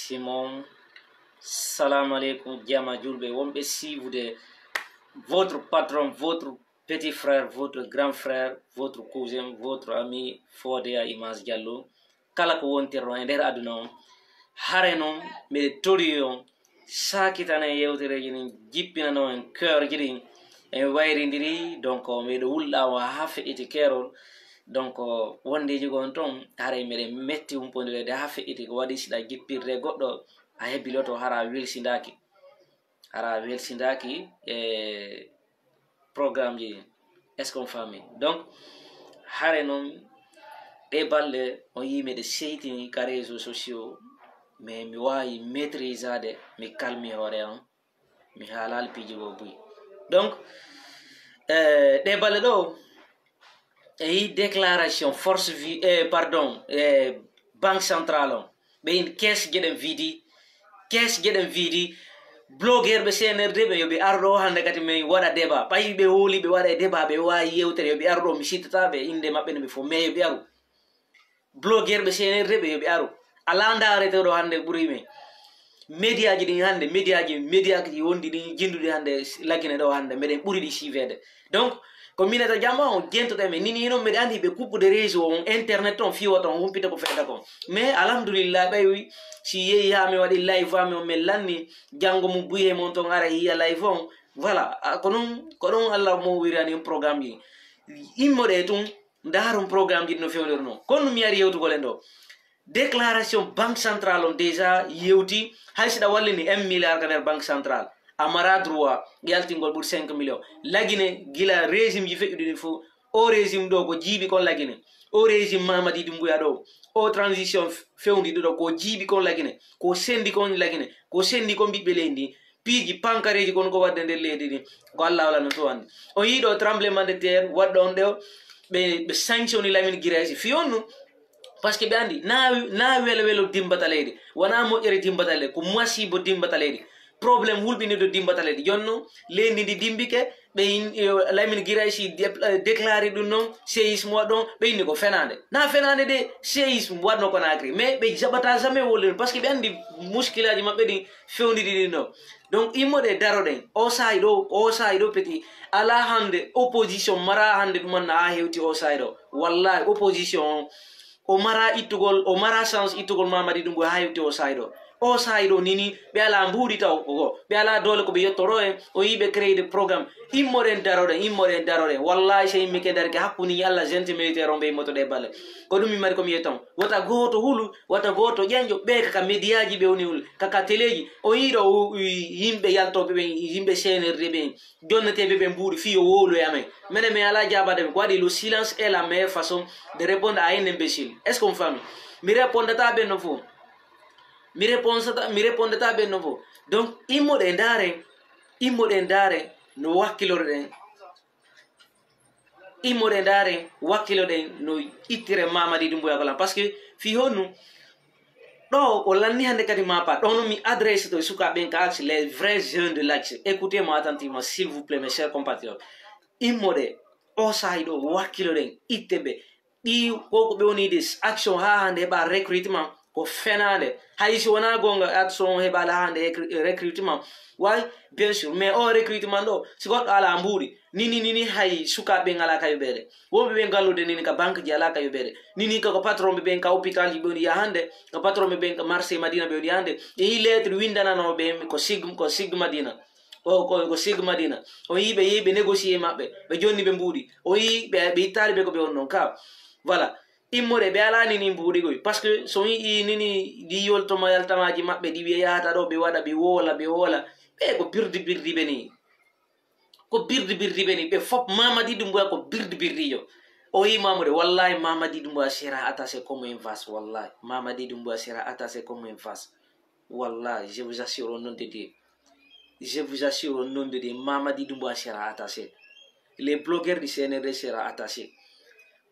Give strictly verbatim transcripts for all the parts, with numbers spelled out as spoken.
Simon, salam aleykum, jama julɓe wonɓe siiwude, votre patron, votre petit frère, votre grand frère, votre cousin, votre ami, Fodé à Image Diallo. Kala ko wontirno e nder aduna on, hare noon, miɗe tori on, saakitana e yewtereeji ɗin, jippinano en keerji ɗin, en wayrindiri, donc, miɗo wulɗaama haa feƴƴiti keerol, donc, wondeeji gon toon, haray miɗen metti humpondireede haa feƴƴiti, ko waɗi siɗa jippirde goɗɗo, a hebiloto hara a welsindaaki, hara a welsindaaki e programmeji ɗin. Est-ce qu'on famille? Donc, hare noon, ɗe balɗe, on yii miɗe seytini ka réseaux sociaux, mais mi waawi maîtrisaade, mi kalmi hoore am, mi haalaali piiji goo buy. Donc, eh, ɗe balɗe ɗo, e yii déclaration force vi-, eh, pardon, eh, banque centrale on. Ɓe in caisse jeɗen vidi, caisse jeɗen vidi, blogueur ɓe C N R D ɓe yo ɓe ar ɗo hannde kadi min waɗa débat. Ɓay ɓe hooli ɓe waɗa e débat, ɓe waawi yewtere, yo ɓe ar ɗo, mi sittata ɓe innde maɓɓe no ɓe fof, mais yo ɓe aru. Blogueur ɓe C N R D ɓe yo ɓe aru. Alaa ndaareteeɗo hannde ɓuri men. Médiaji ɗin hannde, médiaji, médiaji wonɗi ɗin jinnduɗi hannde Lagine ɗo hannde, meɗen ɓuri ɗi siiveede. Donc, ko minata jamma on jentoɗen men. Nini non meɗen anndi ɓe kuɓɓude réseau on, internet on, fiwata on, humpita ko fedda kon. Mais alhamdulillah, ɓay wi, si yehi haa mi waɗi live, haa mi on men lanni, janngo mum buye mon ton ara yiya live on. Voilà, a, ko ɗum, ko ɗum Allah mo wirani on programme ɗi. Immoɗe tun, ndaron programme ɗi no fewnir non. Kono mi ari yewtugol en ɗo. Déclaration banque centrale on déjà yewti, hay si ɗa wallini un milliard ka nder banque centrale, a mara droit yaltingol ɓuri cinq millions. Lagine gila régime ji feƴƴuɗi ɗin fof, o régime ɗo ko jiiɓi kon Lagine, o régime Mamadi Doumbouya ɗo, o transition f-, fewndi ɗo ko jiiɓi kon Lagine, ko sendi kon Lagine, ko sendi kon ɓiɓɓe leydi ndi, piiji pankareeji kon ko waɗde nder leydi ndi, ko Allah wala no to anndi. On yii ɗo tremblement de terre waɗɗo on ɗo, ɓe, ɓe sanctioni Lamine Guirassy fi on nu, parce que ɓe anndi na, na welo welo dimbata leydi, wona moƴƴere dimbata leydi, ko masiibo dimbata leydi, problème hulɓiniɗo dimbata leydi. Jooni non leydi ndi dimbike, ɓe in, eh, Lamine Guirassy dé-, eh, déclaré ɗum noon, séisme waɗɗo on, ɓe inni ko fenaande. Na fenaande de, séisme waɗno Conakry, mais ɓe jaɓata jamais wolde ɗum, parce que ɓe anndi muskilaaji maɓɓe ɗin fewndiɗi ɗin ɗo. Donc, immoɗe daroɗen, o saayi ɗo, o saayi ɗo petit, alaa hannde opposition mara hannde ɗum anna haa hewti o saayi ɗo. Wallahi, opposition on, o mara ittugol, o mara chance ittugol Mamadi Doumbouya haa hewti o saayi ɗo. O saayi ɗo nini, ɓe alaa mbuuɗi taw ko, ɓe alaa doole ko ɓe yettoro en, o yii ɓe créé de programme. Immoɗen daroɗen, immoɗen daroɗen. Wallahi, so yimɓe ke darike hakkunde Allah, gente militaire on ɓe immoto ɗe balle. Ko ɗum mi mari ko mi yetta on. Wata gooto hulu, wata gooto ƴeñƴo, ɓe ka, ka médiaji ɓe woni hul, ka, ka téléji. O yii ɗo, u-, u-, yimɓe yaltooɓe ɓen, yimɓe C N R D ɓen, jonneteeɓe ɓen mbuuɗi fii yo wowlu e amen. Menen, min alaa jaabaade ɓe. Ko waɗi, le silence est la meilleure façon de répondre à un imbécile. Est-ce qu'on famille? Mi répondata ɓen no fof. Mi répondata, mi répondata ɓen no fof. Donc, immoɗe ndaare, immoɗe ndaare no wakkiloreɗen. Immoɗe ndaare, wakkiloɗen no ittire Mamadi Doumbouya Kolan. Parce que fii honnu, ɗo o lanni hannde kadi ma pa, ɗo no mi adresse to sukaaɓe ɓen ka axe, les vrais jeunes de l'axe. Écoutez-moi attentivement, s'il vous plaît, mes chers compatriotes. Immoɗe, o saayi ɗo, wakkiloɗen, itte ɓe. Ɗi, ko ko ɓe woni de action haa hannde heɓa recrutement, ko fenaande. Hay si wonaa goonga, action on heɓaali haa hannde recru-, recrutement. Way, bien sûr, mais o recrutement ɗo, si goɗɗo alaa mbuuɗi, nini, nini, hay sukaaɓe ɓen alaa ka yoɓeede. Wonɓe ɓen gallude nini ka banque ji alaa ka yoɓeede. Nini ka ko patron ɓe ɓen ka hôpital ji ɓe woni yahande, ka patron ɓe ɓen ka marché Madina ɓe woni yahande. E yi lettre windanano ɓe ko sig, ko sig Madina. O ko, ko sig Madina. O yi ɓe, yi ɓe négocier maɓɓe. Ɓe jonni ɓe mbuuɗi. O yi ɓe, ɓe ittaali ɓe ko ɓe won non ka. Voilà. Immore ɓe alaa nini mbuuɗi goy. Parce que so yi'i nini ɗi yoltoma yaltamaaji maɓɓe ɗi ɓe yahata ɗo, ɓe waɗa, ɓe woola, ɓe woola. Ɓe ko birdi birdi ɓe ni. Ko birdi birdi ɓe ni. Ɓe fop Mamadi Doumbouya ko birdi birdijo. O yi Mamadou, wallahi Mamadi Doumbouya sera attaché comme un vache, wallahi. Mamadi Doumbouya sera attaché comme un vache. Wallahi, je vous assure au nom de Dieu. Je vous assure au nom de Dieu, Mamadi Doumbouya sera attaché. Les blogueurs du C N R D sera attaché.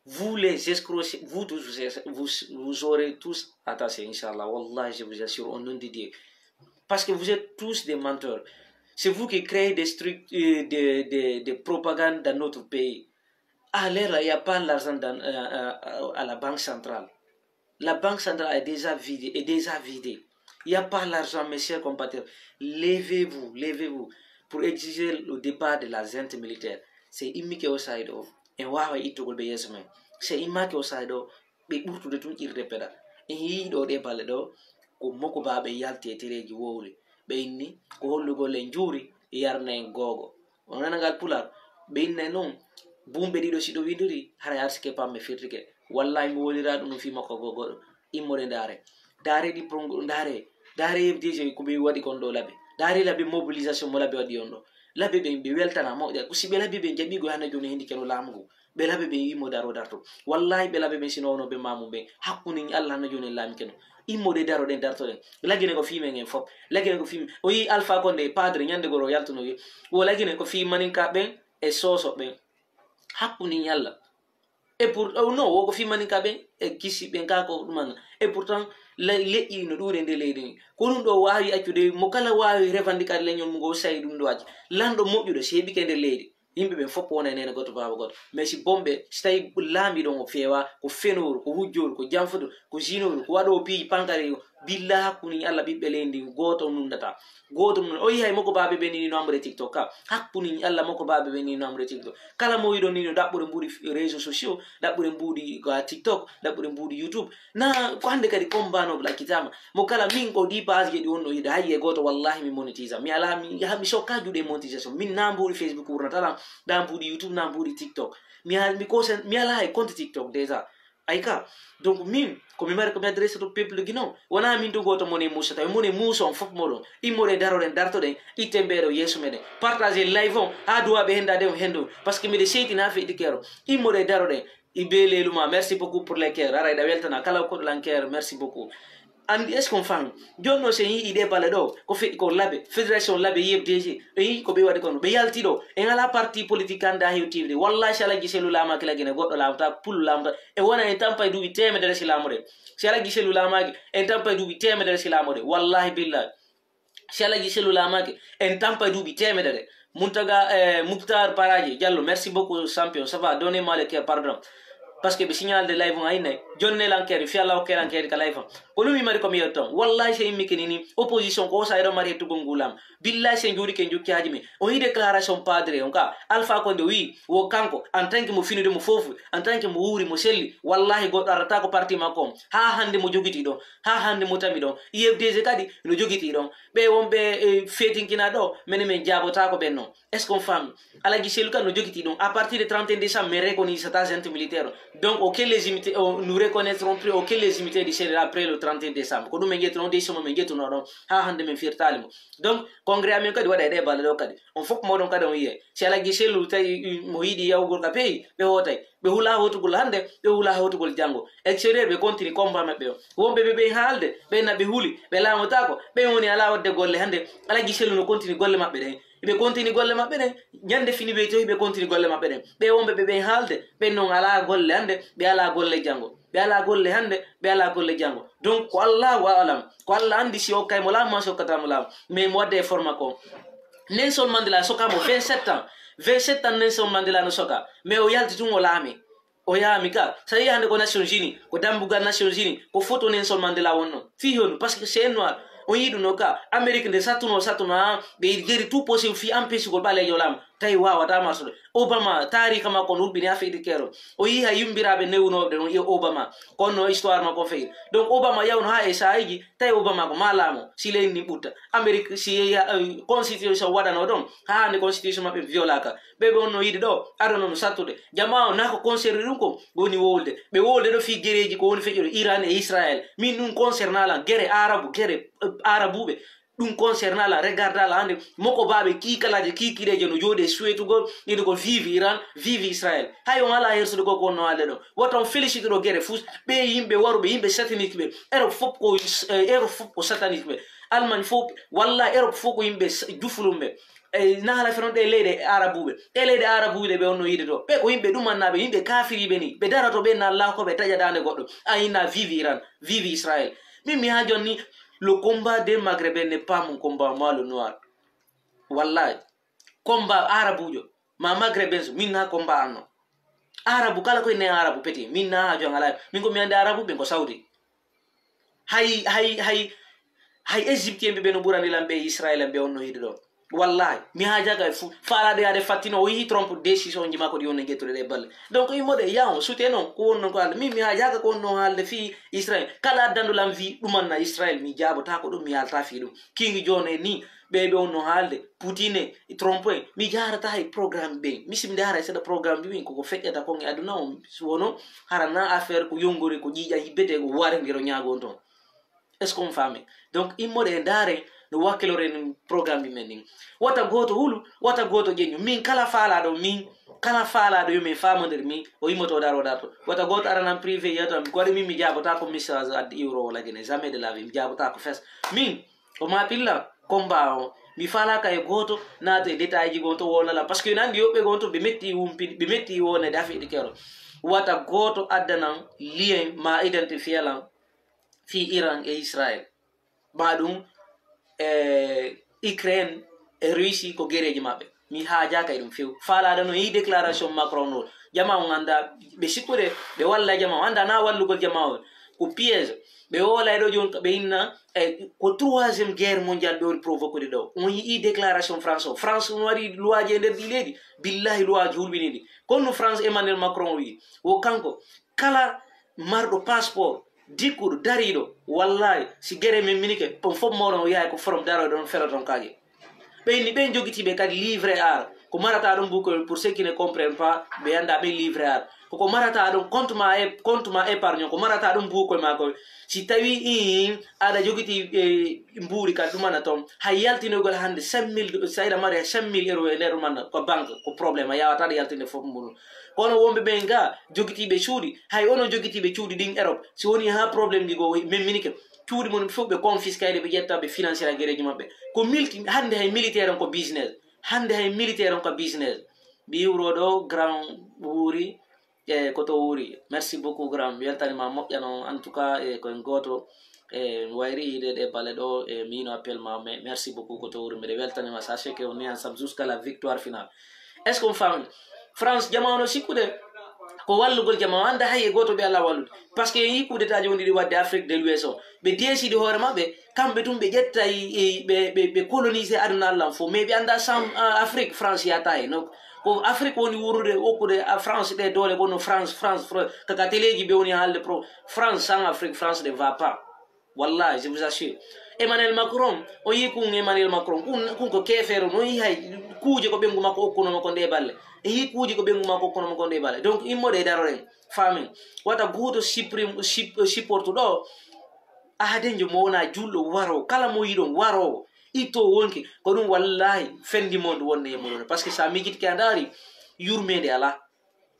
Vous les escrocs, vous tous, vous, vous, vous aurez tous attaché, Inch'Allah. Wallahi, je vous assure au nom de Dieu. Parce que vous êtes tous des menteurs. C'est vous qui créez des structures, euh, des, des, des propagandes dans notre pays. À l'heure là, il n'y a pas l'argent dans, euh, euh, à la banque centrale. La banque centrale est déjà vidée, est déjà vidée. Il n'y a pas l'argent, mes chers compatriotes. Levez-vous, levez-vous pour exiger le départ de la junte militaire. C'est immiqué au Saïd. En wawa ittugol ɓe yeeso men. C'est immaqué au Saïd. Ɓe ɓurtude tun ƴirde peɗa. En yii ɗo ɗe balle ɗo, ko moko ba ɓe yalti e tereji wowli. Ɓe inni, ko hollugol en juuri, yarna en googo. On nana ngal pular, ɓe inna e noon, buumɓe ɗiɗo si ɗo windiri, hara arsike pamme firtike. Wallahi, mi wolira ɗum no fii makko gogoɗo. Immore ndaare. Ndaare ɗi prongo, ndaare. Ndaare F D G ko ɓe waɗi kon ɗo laɓe. Ndaare laɓe mobilisation mo laɓe waɗi on ɗo. Laɓe ɓen ɓe weltana moƴƴa. Ko si ɓe laɓi ɓe jaɓi ko hannde jooni hindi keno laamu ngu. Ɓe laɓe ɓe imo daro darto. Wallahi ɓe laɓe ɓen sino wono ɓe mamu ɓen. Hakkunin Allah hannde jooni en laami keno. Immore daro ɗen darto ɗen. Lagine ko fii men en fop. Lagine ko fii men. O yi Alpha Condé, padre, ñande goro yaltuno wi. Wo lagine ko fii maninka ɓen e soso ɓen. Hakkunin Allah. Et pour, oh non, wo ko fii maninka ɓen e kisi ɓen ka ko ɗum an. Et pourtant, le-, leƴƴi no ɗuure nde leydi ni. Ko ɗum ɗo waawi accude, mo kala waawi revendiquer leñol mum ngo sayi ɗum ɗo acci. Lanɗo moƴƴuɗo, si heɓike nder leydi. Yimɓe ɓen fof wona e nene goto, baaba goto. Mais si bomɓe, si tawi laamiɗo ngo feewa, ko fenooru, ko wujjooru, ko janfudu, ko jinooru, ko waɗoowo piiji pankari, billa hakkunin Allah ɓiɓɓe leydi ndi, gooto nundata. Gooto nun, o yi hay moko baabe ɓe ni nombre TikTok ka. Hakkunin Allah moko baabe ɓe ni nombre TikTok. Kala mo wiɗon ni no ɗaɓɓude mbuuɗi f-, réseaux sociaux, ɗaɓɓude mbuuɗi ko a TikTok, ɗaɓɓude mbuuɗi YouTube. Na ko hande kadi combat noble accitama. Mo kala min ko ɗi page ɗi wonno yiɗa hay e gooto wallahi mi monétise. Mi ala mi, ha mi sokka juuɗe monétisation. Min na mbuuɗi Facebook wurnata lan, na mbuuɗi YouTube, na mbuuɗi TikTok. Mi ha mi kosen, mi ala hay compte TikTok déjà. Ay ka. Donc min, ko mi mari ko mi adresse to peuple Guinée. Wona min to goto mone musa, tawi mone musa on fof moɗon. Immore daroɗen, dartoɗen, itten ɓeɗo yeeso meɗen. Partage live on, ha duwaɓe hendade on hendo. Parce que miɗe seytina fe ɗi kero. Immore daroɗen, i be leluma. Merci beaucoup pour les cœurs. Ara iɗa weltana kala ko lan cœur. Merci beaucoup. Andi est-ce qu'on fan? Jonno sen yi ide bale ɗo, ko feɗi ko laɓe, fédération laɓe, I F D G. Ɓe yi ko ɓe waɗi kono. Ɓe yalti ɗo. En ala parti politique kanda hewtiɓe. Wallahi si Alaji Selu lamaki lagine goɗɗo lamta, pullo lamta. E wona en tampa e duuɓi temedere si lamude. Si Alaji Selu lamaki, en tampa e duuɓi temedere si lamude. Wallahi billahi. Si Alaji Selu lamaki, en tampa e duuɓi temedere. Muntaga, eh, Muktar Paraji Diallo, merci beaucoup, champion. Ça va, donnez-moi le cœur, pardon. Parce que ɓe signal de live on ayne. Jonne lankeri, fi Allah okke lankeri ka live on. Ko ɗum mi mari ko mi yetton. Wallahi si immi kini ni, opposition ko sa eɗo mari hettugol ngulam. Billahi si en juuɗike en jokki haaji men. O yi déclaration padre on ka. Alpha Condé wi, wo kanko, en tant que mo finude mo foofu, en tant que mo wuuri mo selli. Wallahi goɗɗo arata ko parti makko on. Ha hande mo jogiti ɗon. Ha hande mo tami ɗon. I F D G kadi no jogiti ɗon. Ɓe wonɓe, eh, feetinkina ɗo, mene men jaabotaako ɓen non. Est-ce qu'on femme? Alaji Selu kan no jogiti ɗon. À partir de trente et un décembre, men reconnaissata junte militaire. Donc, aucune légitimité, oh, nous reconnaîtrons plus aucune légitimité du Sénégal après le trente et un décembre. Ko ɗum men ƴettuno, décembre men ƴettuno ɗon. Ha hande men firtali mo. Donc, congrès amen kadi waɗa e ɗe balle ɗo kadi. On fof moɗon kadi on yiye. Si Alaji Selu tawi mo yiɗi yawgol ka peyi, ɓe hootay. Ɓe hula hotugol hande, ɓe hula hotugol jango. Extérieur ɓe continue combat maɓɓe o. Wonɓe ɓe ɓen haalde, ɓen na ɓe huli, ɓe laamotako, ɓen woni ala wadde golle hande. Alaji Selu no continue golle maɓɓe ɗen. Ɓe continue golle maɓɓe ɗen. Ñande fini ɓe tohi ɓe continue golle maɓɓe ɗen. Ɓe wonɓe ɓe ɓen haalde, ɓen non ala golle hande, ɓe ala golle jango. Ɓe ala golle hande, ɓe ala golle jango. Donc ko Allahu a'lam. Ko Allah andi si okkay mo laamu ma si okkata mo laamu. Mais mo wadde e forma ko. Nelson Mandela soka mo vingt-sept ans. Vingt-sept ans Nelson Mandela no soka. Mais o yalti tun o laami. O yaami ka. Sa yi hande ko Nations Unies, ko dambugal Nations Unies, ko photo Nelson Mandela wonno. Fi honu, parce que c'est un noir. On yiɗu no ka. Amérique nde sattuno, sattuno, ha, ɓe geri tout possible fi empêche gol ɓaleejo laamu. Tawi wawata marsude. Obama, taarika makko no hulɓini ha feyde keero. O yi ha yumbiraɓe newnoɓe ɗon e Obama. Kono histoire makko feyi. Donc Obama yawno ha e saaji, tawi Obama ko ma laamo. Si leydi ndi ɓutta. Amérique, si yehi ha, eh, constitution waɗano ɗon. Ha hande constitution maɓɓe violaka. Ɓe ɓe wonno yiide ɗo, aɗa non sattude. Jama o na ko concerné ɗum ko woni wowlde. Ɓe wowlde ɗo fi gereji ko woni feƴƴude Iran e Israël. Min ɗum concerné lan gere Arabu, gere, eh, Arabuɓe. Ɗum concerné lan, regarde lan hande moko baɓe kikalaje kikiɗeje no jooɗi e suwetugol, ina ko vive Iran, vive Israël. Hay on ala hersude ko ko wonno haalde ɗo. Wata on félicité ɗo gere fus, ɓe yimɓe waruɓe, yimɓe satanique ɓe. Europe fof ko, eh, Europe fof ko satanique ɓe. Allemagne fof, walla Europe fof ko yimɓe s-, jufulumɓe. E na haala feno ɗe leyɗe arabuɓe. Ɗe leyɗe arabuɓe ɓe onno yiide ɗo. Ɓe ko yimɓe ɗumannaɓe, yimɓe kafiriɓe ni. Ɓe darato ɓe na Allah ko ɓe taƴa dande goɗɗo. A ina vive Iran, vive Israël. Min mi ha jonni, le combat des Maghrébins n'est pas mon combat, moi le noir. Wallahi. Combat arabujo. Ma Maghrébin so, min na combat anno. Arabu, kala ko ine arabu peti. Min na ha jong ala. Min ko mi ande arabu, ɓen ko Saudi. Hay, hay, hay, Hay Égyptien ɓe ɓe no ɓurani lan ɓe Israël ɓe on no hiɗo ɗo. Wallahi, mi haajaka e fu-, faalaɗo yaade fattino, o yihi Trump décision ji makko ɗi on e gettude ɗe balle. Donc, immoɗe yaw, sute non, ko wonno ko haalde. Min, mi haajaka ko wonno haalde fii Israël. Kala addanɗo lan fii ɗuman na Israël, mi jaabotako ɗum, mi yaalta fii ɗum. King John e ni, ɓe ɓe wonno haalde, Putin e Trump e, mi jaarata hay programme ɓen. Mi si mi ndaara e seeɗa programme ɓen, koko feƴƴata kon e aduna on, si wono, hara na affaire ko yongori, ko ƴiiƴa yibbete, ko warengiro ñaago on ton. Est-ce qu'on fami? Donc, immoɗe e ndaare no wakkiloren programme ɓe men ɗin. Wata gooto hulu, wata gooto ƴeñu. Min kala faalaɗo, min kala faalaɗo yo min famondir min, o immoto o daro darto. Wata gooto aranan privé yeto am, ko waɗi min mi jaabotako message addi euro wala gene, jamais de la vie, mi jaabotako fes. Min, o ma pilla, combat o, mi faalaka e gooto, naato e détail ji gonto wolala. Parce que nandi yoɓɓe gonto, ɓe metti wumpini, ɓe metti wonede affaire ɗi kero. Wata gooto addanan lien ma identifier lan fii Iran e Israël. Ma ɗum, e Ukraine e Russie ko gereji maɓɓe. Mi haajaka e ɗum few. Faalaɗo no yi déclaration Macron o. Jama on anda, ɓe sikkude, ɓe walla jama on. Anda na wallugol jama on. Ko piège. Ɓe wola e ɗo jon, ɓe inna, e ko troisième guerre mondiale ɓe woni provoquer ɗo. On yi déclaration France o. France on waɗi loi ji e nder ɗi leydi. Billahi loi ji hulɓiniɗi. Kono France Emmanuel Macron wi, wo kanko, kala marɗo passeport, dikkuɗo, dariɗo, wallahi, si gere men minike, on fof moɗon o yahay ko forom daroɗo on felo ton kaje. Ɓen ni, ɓen jogitiiɓe kadi livret A, ko marata ɗon bukoy, pour ceux qui ne comprennent pas, ɓe annda ɓen livret A. Koko marata ɗon compte ma e, compte ma épargne, ko marata ɗon bukoy ma koy. Si tawi in aɗa jogiti, e, mbuuɗi ka ɗumana ton, hay yaltinogol hannde cinq mille, so aɗa mari cinq mille euros e nder ɗum manna ko banque, ko problème, a yawata ɗo yaltinde fof mbuɗum. Kono wonɓe ɓen ga jogitiiɓe cuuɗi, hay onon jogitiiɓe cuuɗi ɗin Europe, si woni ha problème ji goo memminike, cuuɗi mon fof ɓe confisqué, ɓe ƴetta, ɓe financira gereji maɓɓe. Ko milti-, hannde hay militaire on ko business. Hannde hay militaire on ko business. Ɓe iwro ɗo grand wuuri, e ko to wuuri. Merci beaucoup grand. Mi weltanima moƴƴa non. En tout cas, e ko en gooto. E mi wayri yiide ɗe bale ɗo, e miino appel ma, mais merci beaucoup ko to wuuri. Mbiɗa weltanima, sachez que on est ensemble jusqu'à la victoire finale. Est-ce qu'on famille? France, jama ono sikkude ko wallugol jama, o annda hay e gooto ɓe alaa wallude. Parce que en yii coup d'état ji wonɗi ɗi waɗde Afrique de l'Ouest o. Ɓe décidi hoore maɓɓe, kamɓe tun ɓe ƴetta e, e, ɓe, ɓe, ɓe colonisé aduna Allah fof. Mais ɓe annda sam, a, Afrique, France yata e. Donc, ko Afrique woni wuurude, okkude a France ɗe doole, kono France, France, France, kaka teleji ɓe woni haalde pro, France sans Afrique, France ne va pas. Wallahi, je vous assure. Emmanuel Macron, o yii kun Emmanuel Macron, kun, kun ko keefeero, no yii hay kuuje ko ɓengu makko okkuno mo ko nde balle. E yii kuuje ko ɓengu makko okkuno mo ko nde balle. Donc, immoɗe e daroɗen, faamen. Wata gooto supprime, sup-, supporte ɗo, ahadenjo mo wona julɗo waro, kala mo yiɗon waro, itto wonki. Ko ɗum wallahi fendi monde wonde e muɗum. Parce que sa mijitike a ndaari, yurmeende alaa.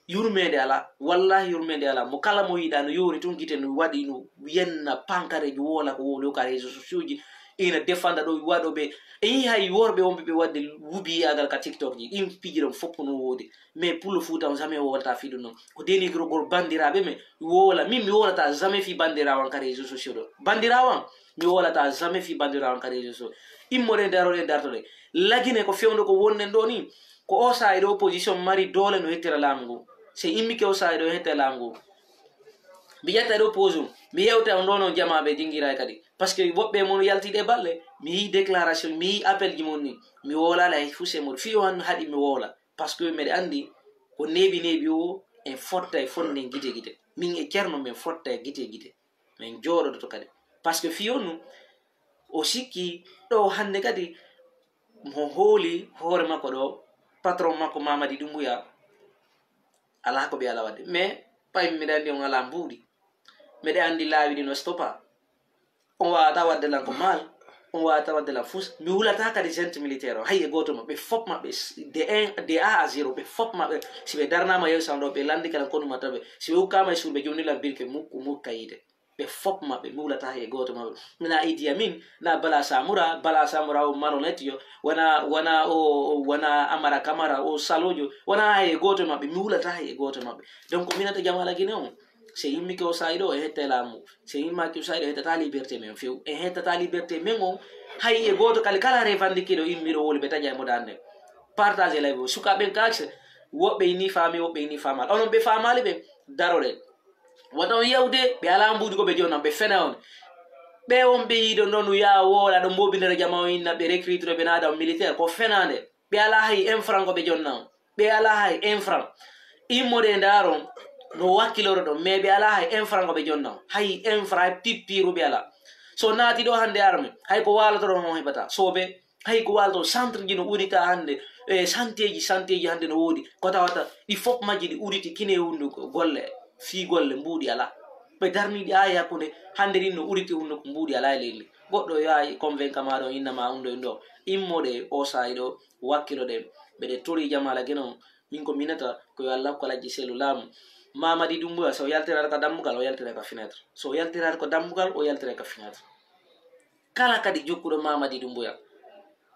Yurmeende alaa. Wallahi yurmeende alaa. Mo kala mo yiɗa no yoori tun gite no waɗi no yenna pankareji wola ko wowli ka réseaux sociaux ji. Ina defanda ɗo waɗo ɓe. E yi hay worɓe wonɓe ɓe wadde wubiyagal ka TikTok ji. Ɗin piji ɗon fof no woodi. Mais pullo Fuuta on jamais wowlata fii ɗum non. Ko dénigrogol bandiraɓe men. Wola, min mi wolata jamais fii bandirawan ka réseaux sociaux ɗo. Bandirawan, mi wolata jamais fii bandirawan ka réseaux sociaux. Immoɗen daroɗen dartoɗen. Lagine ko fewndo ko wonnen ɗo ni. Ko o saa'i ɗo opposition mari doole no hettira laamu ngu. Se immike o saa'i ɗo hetta laamu ngu. Mi ƴetta ɗo pause, mi yewta on ɗo non jamaaɓe dingiray kadi. Parce que woɓɓe mon yalti ɗe balle, mi yi déclaration, mi yi appel ji mon ni. Mi wolala hay fuse mon. Fii o han haɗi mi wola. Parce que mbeɗa anndi ko neeɓi neeɓi o, en fotta e fonnen gite gite. Min e Ceerno men fotta e gite gite. Men jooɗodoto kadi. Parce que fii on nu, o sikki ɗo hannde kadi mo hooli hoore makko ɗo, patron makko Mamadi Doumbouya, alaa ko ɓe alaa waɗde. Mais pay mbiɗa anndi on alaa mbuuɗi. Mbeɗa anndi laawi ɗi no stoppa. On waawata waɗde lan ko mal, on waawata waɗde lan fus. Mi wulata kadi junte militaire o, hay e gooto maɓɓe, fof maɓɓe, de un, de A à zéro, ɓe fof maɓɓe, si ɓe darnaama yeeso an ɗo, ɓe lanndike lan konu maɓɓe, si ɓe ukkaama e suudu, ɓe jonni lan birke mukku, mukka yiite. Ɓe fof maɓɓe, mi wulata hay e gooto maɓɓe. Na Idi Amin, na Bala Samura, Bala Samura o malhonnête yo, wona, wona o, o, wona Amara Kamara o salojo, wona hay e gooto maɓɓe, mi wulata hay e gooto maɓɓe. Donc, minata Jamala Guinée on, se immike o saa'i ɗo, e hetta e laamu. Se immaki o saa'i ɗo, e hettata liberté men few. E hettata liberté men on, hay e gooto kala, kala revendiqué ɗo immiɗo wowli ɓe taƴa e mo dande. Partage live o. Sukaaɓe ɓen kaakse, woɓɓe ini faami, woɓɓe ini faamaali. Onon ɓe faamaali ɓe, daroɗen. Wata on yewde, ɓe alaa mbuuɗi ko ɓe jonan, ɓe fena on. Ɓe on ɓe yiiɗo non yaa woola ɗo mbobinere jama o inna ɓe recruter ɓe naada on militaire ko fenaande. Ɓe alaa hay un franc ko ɓe jonna on. Ɓe alaa hay un franc. Immode ndaaron no wakkiloro ɗon, mais ɓe alaa hay un franc ko ɓe jonna on. Hay un franc, hay pippiru ɓe alaa. So naati ɗo hannde arme, hay ko waalotoron on heɓata. So ɓe, hay ko waalto centre ji no udita hannde, e santeeji, santeeji hannde no woodi. Ko tawata ɗi fof majji ɗi uditi kine hunduko golle, fii golle mbuuɗi alaa. Ɓe darniiɗi haa e hakkunde hannde ɗin no uditi hunduko mbuuɗi alaa e leydi. Goɗɗo yahay convainca ma ɗon, inna ma hunde ɗo. Immode o saa'i ɗo, wakkilo ɗen. Ɓeɗe tori jamaala geno, min ko minata, ko yo Allah hokku Alhaji Sellu laamu. Mamadi Doumbouya, so yaltiraade ka dambugal, o yaltira ka fenêtre. So yaltiraade ko dambugal, o yaltira ka fenêtre. Kala kadi jokkuɗo Mamadi Doumbouya,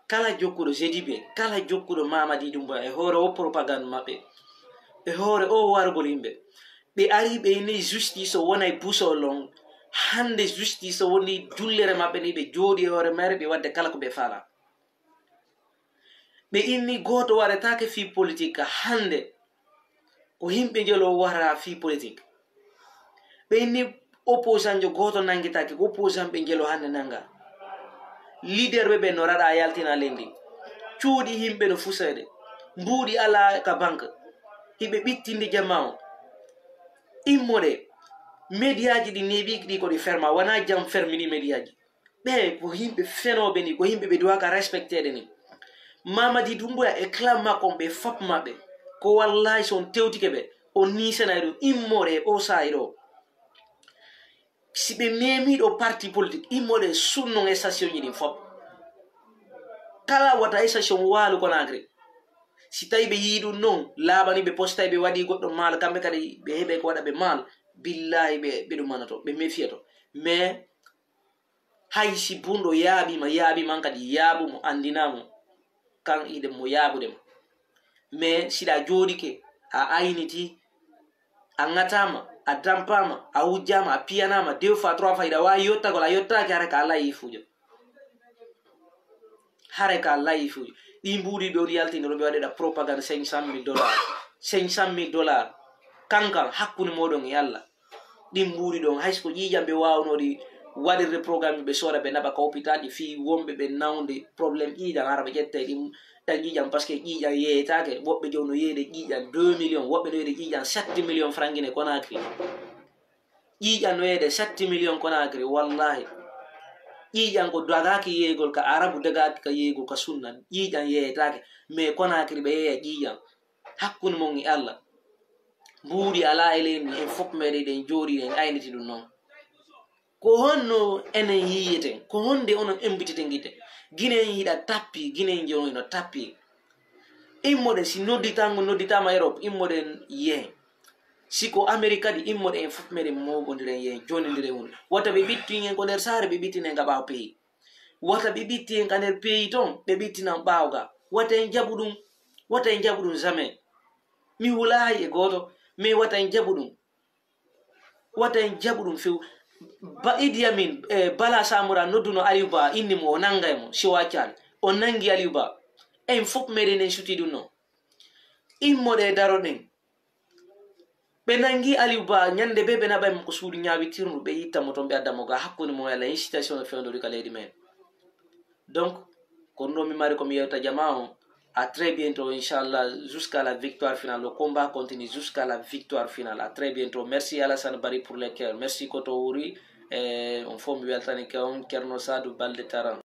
kala jokkuɗo Z D P, kala jokkuɗo Mamadi Doumbouya, e hoore o propagande maɓɓe, e hoore o wargol yimɓe, ɓe ari ɓe inni justice o wonay boussole on. Hannde justice o woni jullere maɓɓe ni, ɓe jooɗi e hoore mayre, ɓe waɗde kala ko ɓe faala. Ɓe inni gooto waretaake fii politique ka hannde. Ko yimɓe njelo wara fii politique. Ɓe inni opposant jo gooto nangitaake, ko opposant ɓe njelo hannde nanga. Leader ɓe ɓe no raɗa yaltina lendi. Cuuɗi yimɓe no fuseede. Mbuuɗi alaa ka banque. Hiɓe ɓittinde jama o. Immode, mediaji ɗi neeɓi ɗi ko ɗi ferma, wona jam fermini mediaji. Ɓe ko yimɓe fenooɓe ni, ko yimɓe ɓe duwaka respecteede ni. Mamadi Doumbouya e clan makko on, ɓe fop maɓɓe, ko wallahi so on tewtike ɓe, on niisanay ɗum. Immore e o saa'i ɗo. Si ɓe memi ɗo parti politique, immore sunnon e station ji ɗin fop. Kala wata e station waalu Conakry. Si tawi ɓe yii ɗum non, laaɓani ɓe poste, tawi ɓe waɗi goɗɗo maal, kamɓe kadi ɓe heɓe ko waɗa ɓe maal, billahi ɓe, ɓe ɗum manoto, ɓe mefiyato. Mais hay si bunɗo yaaɓi ma, yaaɓi man kadi yaaɓu mo, anndina mo, kan iɗen mo yaaɓude ma. Mais siɗa jooɗike, a ayniti, a ŋatama, a dampama, a wujjama, a piyanama, deux fois, trois fois, iɗa waawi yottagol, a yottaaki, hara ka layi fujo. Hara ka layi fujo. Ɗi mbuuɗi ɓe on yaltini ɗo ɓe waɗira propagande cinq cent mille dollars. Cinq cent mille dollars. Kankan, hakkunde moɗon e Allah. Ɗin mbuuɗi ɗon, hay so ko ƴiiƴam ɓe waawnoo ɗi waɗirde programme ɓe sooda ɓe naɓa ka hôpital ɗi fii wonɓe ɓe nawde problème ƴiiƴam, hara ɓe ƴetta e ɗin ɗan ƴiiƴam, parce que ƴiiƴam yeeyetaake. Woɓɓe jooni no yeeyde ƴiiƴam deux millions, woɓɓe no yeeyde ƴiiƴam sept millions francs Guinée Conakry. Ƴiiƴam no yeeyde sept millions Conakry, wallahi. Ƴiiƴam ko dagaaki yeeygol ka Arabu, dagaaki ka yeeygol ka Sunna. Ƴiiƴam yeeyetaake, mais Conakry ɓe yeeya ƴiiƴam. Hakkunde mon e Allah. Mbuuɗi alaa e leydi, en fof meɗen ɗen jooɗi, en ayniti ɗum noon. Ko honno enen yiyeten? Ko honde onon embiteten gite? Ginen hiɗa tappi, ginen jooni no tappi. Immoɗen, si nodditango nodditama Europe, immoɗen yehen. Si ko Amérique kadi, immoɗen en fof meɗen moɓondiren yehen, jondidiren hunde. Wata ɓe ɓittu en ko nder saare, ɓe ɓittinen ka ɓaawo pays. Wata ɓe ɓitti en ka nder pays ton, ɓe ɓittinan ɓaawo ga. Wata en jaɓu ɗum, wata en jaɓu ɗum jamais. Mi hulaa hay e gooto, mais wata en jaɓu ɗum. Wata en jaɓu ɗum few. Ba Idi Amin, eh, Bala Samora nodduno Aliou Ba, inni mo o nangay mo, si o accaali. O nangi Aliou Ba. En fof meɗen en suti ɗum no. Immoɗe daroɗen. Ɓe nangi Aliou Ba, ñande be ɓe naɓay mo ko suudu ñaawitirndu, ɓe itta mo ton, ɓe adda mo ga hakkunde mo e Allah, incitation e fewndori ka leydi men. Donc, ko ɗum ɗo mi mari ko mi yewta jama on. À très bientôt, inchallah, jusqu'à la victoire finale. Le combat continue jusqu'à la victoire finale. À très bientôt. Merci Alassane Barry pour les cœurs. Merci Koto Wuri. Eh, on fof mi weltanike on, Ceerno Saadu Balde Taran.